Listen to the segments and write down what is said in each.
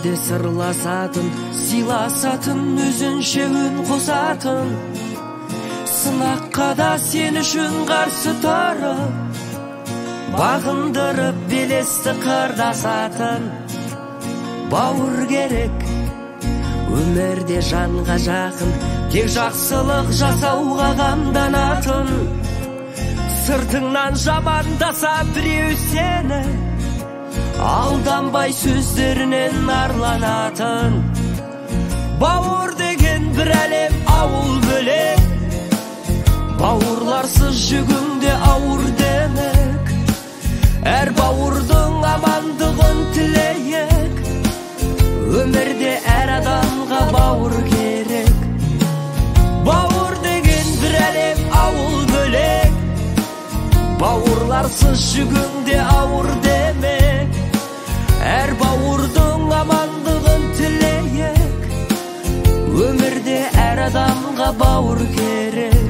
Өмірде сырласатын, сыйласатын, өзінше үн қосатын, сынаққа да сен үшін қарсы тұрып, бағындырып белесті қырдасатын. Бауыр керек, өмірде жанға жақын, тек жақсылық жасауға қамданатын. Сыртыңнан жамандаса біреу сені, алданбай сөздерінен арланатын. Бауыр деген бір әлем, ауыл бөлек, бауырларсыз жүгіңде ауыр демек. Әр бауырдың амандығын тілейік, өмірде әр адамға бауыр керек. Бауыр деген бір әлем, ауыл бөлек, бауырларсыз жүгіңде ауыр демек. Әр бауырдың амандығын тілейік, өмірде әр адамға бауыр керек.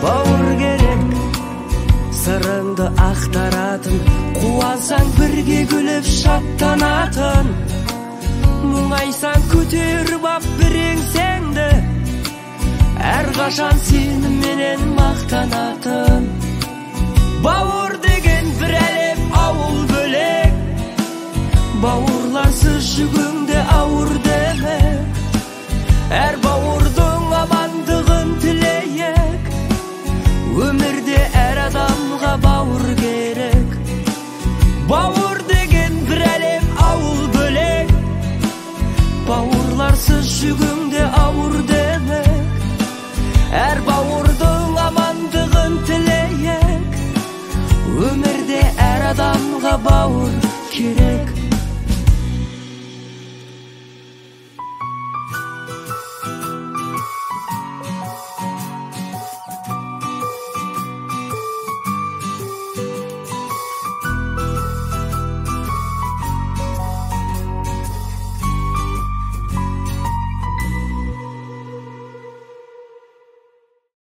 Бауыр керек, сырыңды ақтаратын, қуансаң бірге күліп шаттанатын, мұңайсаң көтеріп ап бір еңсеңді, әрқашан сеніменен мақтанатын. Бауыр деген бір әлем, ауыл бөлек, бауырларсыз жүгіңде ауыр демек. Әр бауырдың амандығын тілейік, өмірде әр адамға бауыр керек. Бауыр деген бір әлем, ауыл бөлек, бауырларсыз жүгіңде ауыр демек. Әр бауырдың амандығын тілейік, өмірде әр адамға бауыр керек.